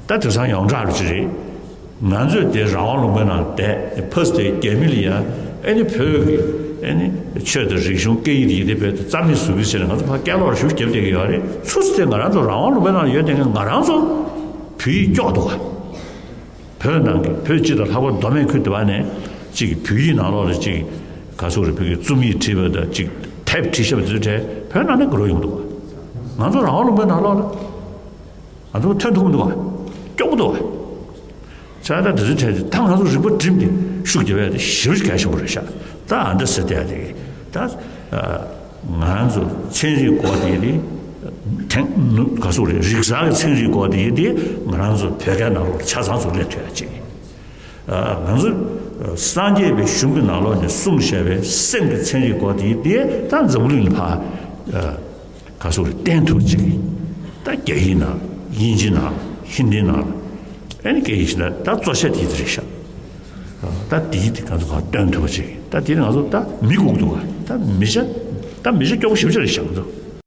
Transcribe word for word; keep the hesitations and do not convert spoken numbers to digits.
ད་དེང་སང་ཡོངས་གྲགས་རུ་ཅི་རེད། ང་ཚོས་དེ་རང་དབང་ལུང་པའི་ནང་བསྡད་ཕ་སི་དེ་རྒྱ་མི་ལ་ཡ་ཨེ་ནི་བོད་ཀྱི་ཨེ་ནི་ཆོས་དང་རིག་གཞུང་སྐད་ཡིག་དེ་ཡིན་དེ་བོད་དུ་རྩ་མེད་བཟོ་གི་ཟེར་ནས་ང་ཚོ་ཕར་སྐད་ལོག་རུ་ཞུ་རྒྱབ་བསྡད་ཀྱི་ཡོད་རེད། ཚུར་ཚུར་དེ་ང་རང་ཚོ་རང་དབང་ལུང་པའི་ནང་ཡོད་དེ་ང་རང་ཚོ་བོད་ཡིག་སྐྱོག་འདུག་ག་བོད་ནང་གི་བོད་སྤྱི་དང་ལྷག་པར་མདོ་སྨད་ཁུལ་དུ་བ་ནས་གཅིག་གི་བོད་ཡིག་ནང་ལོགས་ལ་གཅིག་ག་སོག་རེ་བོད་ཀྱི་རྩོམ་ཡིག་བྲིས་པ་དང་གཅིག་དེབ་བྲིས་ཤག་པ་དེ་ཚོ་གྲས་བོད་ནང་ནས་དགའ་རབ་ཡོང་འདུག་ག་ང་ཚོ་རང་དབང་ལུང་པའི་ནང་ལོགས་ལ་ང་ཚོ་ཐོན་ཐུབ་མི་འདུག་ག་སྐྱོ་པོ་འདུག་ག་ཆ་ད་དེ་ཚོའི་གྲས་དེ་ད་ང་ཚོ་རིག་པ་བསྒྲིམས་ཏེ་ཤུགས་རྒྱབ་ཡ་དེ་ཞེ་པོ་ཅིག་གལ་ཆེན་པོ་རེད་ཤག་ད་ཨ་འདྲ་ཟེར་བསྡད་ཡ་དེ་གི་ད། ང་ཚོ་ཚན་རིག་སྐོར་དེ་དེ་དེང་ག་སོག་རེད། རིག་གསར་གྱི་ཚན་རིག་སྐོར་དེ་དེ་ང་རང་ཚོ་བོད་སྐད་ནང་ལོགས་ཆ་ཚང་ཚུར་སླེབས་ཐུབ་ཡ་ཅིག་ང་ཚོ་སངས་རྒྱས་པའི་གཞུང་གི་ནང་ལོགས་ནས་གསུངས་བཞག་པའི་སེམས་ཀྱི་ཚན་རིག་སྐོར་དེ་དེ་ད་འཛམ་བུ་གླིང་ལ་ཕར་ག་སོག་རེད། བསྟན་ཐུབ་ཅིག་ད་རྒྱ་ཡིག་ནང་དབྱིན་ཇི་ནང་ཧིན་དི་ནང་ཨེ་ནི་སྐད་ཡིག་ཞིག་ན་ད་གཙོ་ཆེ་དེ་དེ་རེད་ཤག་ད་དེ་དེ་ང་ཚོ་ཕར་སྟོན་ཐུབ་ཅིག་ད་དེ་ང་ཚོ་ད་མི་སྒུག་འདུག་ག་ད་མི་ཆ་ད་མི་ཆ་སྐྱོ་པོ་ཞེ་པོ་ཅིག་རེད་ཤག་ང་ཚོ།